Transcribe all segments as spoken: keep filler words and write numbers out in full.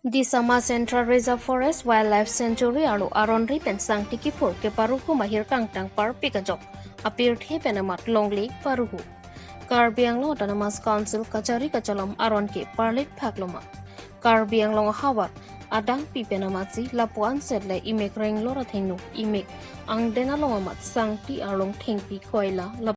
Disama Central Reserve Forest Wildlife Sanctuary arlo aron ri pen sangti kiphur keparuhu mahir kangtang parpik ajok apirthe pen amat longle paruhu. Karbi Anglong Autonomous Council kachari kacholom aron ke parlit phak loma. Karbi Anglong ahavar adangpi pen amatsi lapu-an set le imek renglor athengno imek angden along amat sangti arlong thengpi koila lap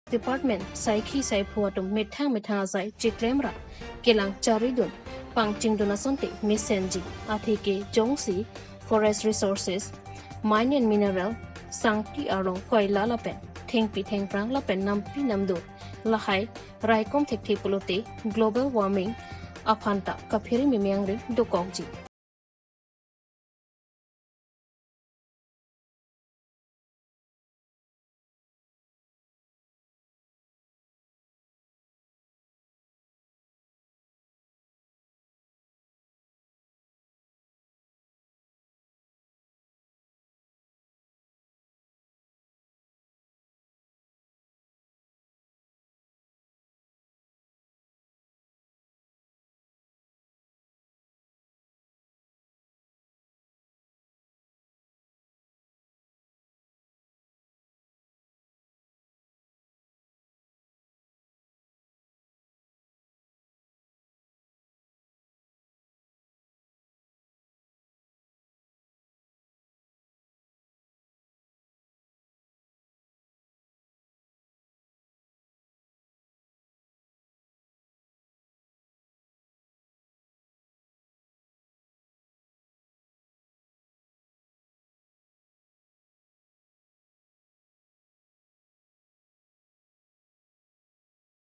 Department saikhi saiphu atum methang methang asai chiklemra kelang charidun pangchingdun asonte mesenji atheke jongsi forest resources, mine and mineral, sangti arlong koila lapen thengpi thengphrang lapen nampi namdur lahai raikom thekthe pulote global warming aphanta kaphere meme angri dokokji.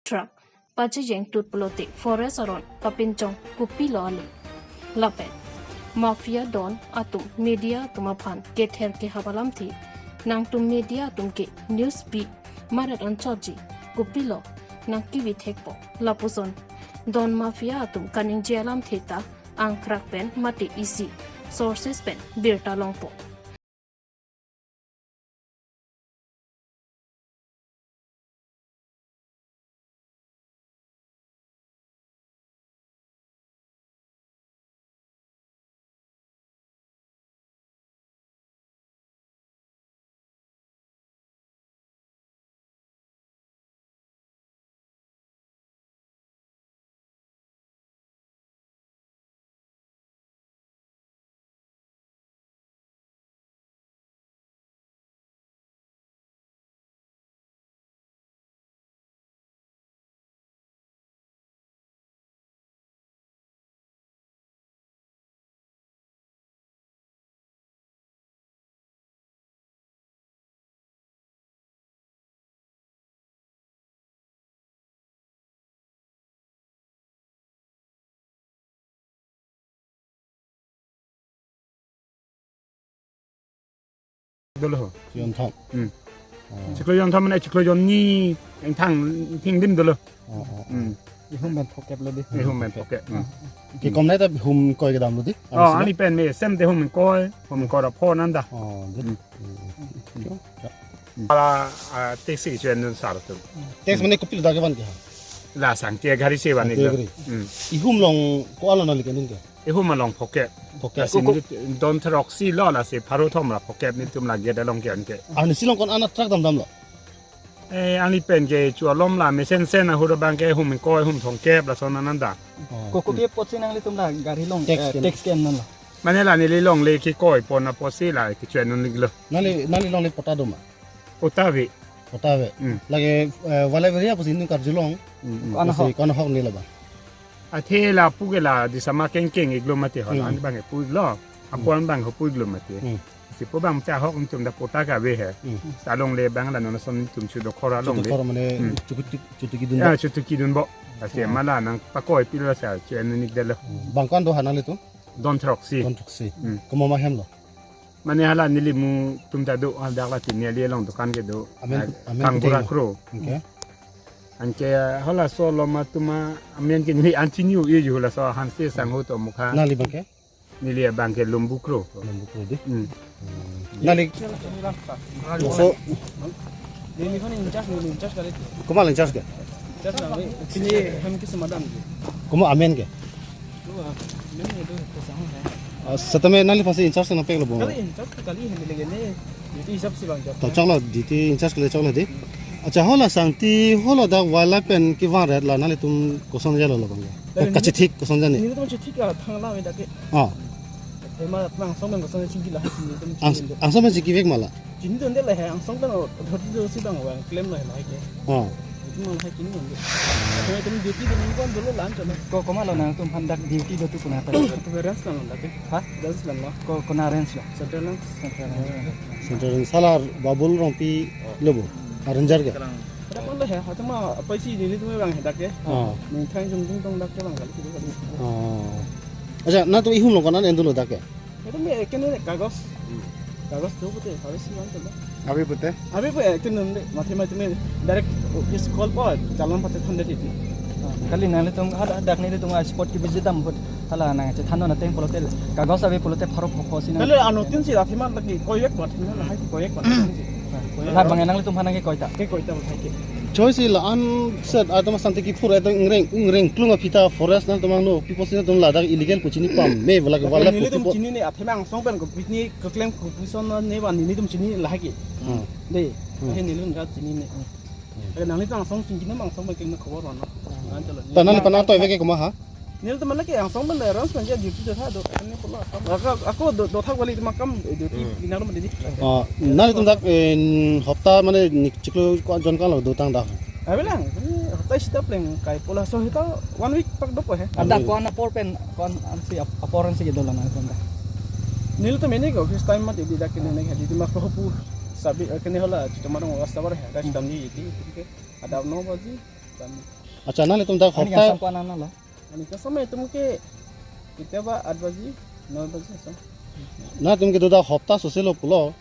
Truck pachejeng tut pulote forest aron kapinchong kopilo ale. Lapen mafia don atum media atum aphan kether kehap alamthe nangtum media atum ke news pi maret anchotji kopilo nangkebi thekpo lapuson don mafia atum kaningje alamthe ta angkrak pen mate isi sources pen birta longpo. Dolo ho. Jon thom. Hmm. Oh. Chiklo jon thom mane chiklo jon ni engthang thingdim dolo. Oh, oh, oh. Hmm. Ihum pen phokep lo di. Ihum pen phokep. Hmm. Ke kom nai ta hum koi kedam lo di. Oh, ani pen me sem te hum koi, hum koi ra pho nanda. Oh, di. Hmm. Hmm. Ala, ah, taxi chen nun sar tu. Tax mane kopilo dak kevan ke ha? La sangtia gari se van. Sangtia gari. Hmm. Ihum along ko-an lo nangli ke nun ke? Ihum along phokep. Phokep. Lasi ko, ko, neli don throk si lo lasi pharo thom ra phokep nelitum lake dalong ke anke. Ani si along ko-an a truck damdamlo? Eh, angli pen ke chu alom la mesen sen ahut abang ke hum ingkoi hum thomkep lason ananda. Oh. Ko-, kopi apotsi nanglitum la gari along, tax eh, ke-en. Tax ke-en non lo? Mane la neli longle kekoi pon apotsi la kecho-en un-iklo. Nangli, nangli longle patta do ma? Patta ave. Patta ave. Hmm. Lake, eh, wala area apotsi nangkarjulong. Hmm, hmm. Ko-an ahok? Apotsi ko-an ahok ne labang? Athe lapu ke la disama kengkeng-iklo mati ho, hmm, la-an abang ke pu-iklo. Apo-an abang ho pu-iklo mati. Hmm. Si pu abang ta ahok netum dak patta ke ave he. Hmm. Sa longle abang la non ason netum chu dokhor alongle. Chu dokhor mane, hmm, chutu, chutu kedun, ya, bo. Chutu kedun bo. Lasi, hmm, ma la nangpakoipilo sa cho-en un-ikdetlo. Hmm. Bang ko-an do ha nanglitum? Don throksi. Don throksi. Hmm. Komat ma hem lo? Mane hala neli mu atum ta do, hadak la Tiniali along dukan kedo. Amen, ah, amen Kangbura ketheng lo. Kro. Okay. Anke, ah, halaso alom atum amen ke neli aunty new e ju halaso Hanse sangho atum mukha. Nangli abang ke? Neli abang ke Lumbu Kro. Lumbu Kro dei. Hmm. Hmm. Nangli. So, neli ko-an in-charge, neli in-charge kali. Komat in-charge ke? In-charge nang, eh, pini hem ke semadam ke. Komat amen ke? Lo, ah, amen ke do, ko sang hai. Ah, setame nangliphan si in-charge nangpeklo bo? Kali in-charge kali hem lege ne. Duty hisap si bang chok. To choklo, duty in-charge kali choklo dei. Acha, hala sangti, hala dak wildlife pen kevang ret la nanglitum koson jalo labang ke? Kachethik koson jani? Nelitum chethik la thang la me dak ke. Ah. Tema angsong pen koson chingki la hai nelitum. Ang-, chingki do. Angsong pen chingkivek ma la? Chingki dunde la hai angsong pen o, dhoti do si bang vang klem la hai ke. Ah. Itum ma la hai chingki dunde. Tema itum duty dun ko-an dolo la-an chalo. Ko, komat lo nangtumphan dak duty do tu konat ta? Tu range la non dak ke. Ha? Range la non. Ko, konat range lo? Central range. Central range. Central range. Hala Babul Rongpi lo bo? Ah, ranger ke? Kalang. Ada pun lah ya, atau mah apa sih nelitum abang dak ke? Ah. Ningthang jung jung tong dak ke bang kali, kali, kali. Ah. Acha, nangtum ihum lo ko-an en dunlo dak ke? Itum me kene kagos. Hmm. Kagos do pute, sabi si man tuh. Ave pute? Ave pute, eh, kene nde, mati mati me direct office call po, challan pate thande titi. Ah, kali nanglitum hadak, hadak nelitum a spot ke visit dam put. Hala nangchethan non ateng pulote, kagos ave pulote pharo pho pho si nang. Kali anotin si athema lagi koyek bat, athema lahai koyek bat. Ah, koyek. Lahai bang nanglitumphan nangkekoi ta? Kekoi ta lahai ke. Choi si la-an set atum asante kephur atum ingreng, ingreng klung aphi ta forest nangtum angno, pi apotsi nangtum ladak illegal pu chini pame, wala ke wala nelitum pu chini ne, athema angsong pen ko pini keklem ko puson ne ba nelitum chini lahai ke. Hmm. Dei, hmm, he nelitum rat chini ne. Lake nanglitum angsong chingki nam angsong pen kengna khobor mano. Nang chalo. Ta nangliphan atoive ke komat ha? Nelitum mane ke angsong pen range pen ja duty do tha do. Kene pulo kam. Ako, ako do, do thak wali tuma kam duty, hmm, inalo mati di. Ah, nanglitum dak, eh, hopta mane nik chiklo ko-an jon ko-an lo dotang dak? Ave lang, ini hopta sita pleng kai pulo so hita one week tak dopo he. Ada ko-an apor pen, ko-an ansi ap-, apor ansi kedo lang nangtum dak? Nelitum ini ko office time mati di dak kene ne duty ma ko pu. Sabi, eh, kene hala, cuma dong was tabar he, dak sitam di iti, iti ke. Ada no baji, dan acha, nanglitum dak ani hopta asam ko-an lo? Ani kasam itum ke, kita ba at baji, no baji asam. Nangtum kedo dak hopta soselo pulo.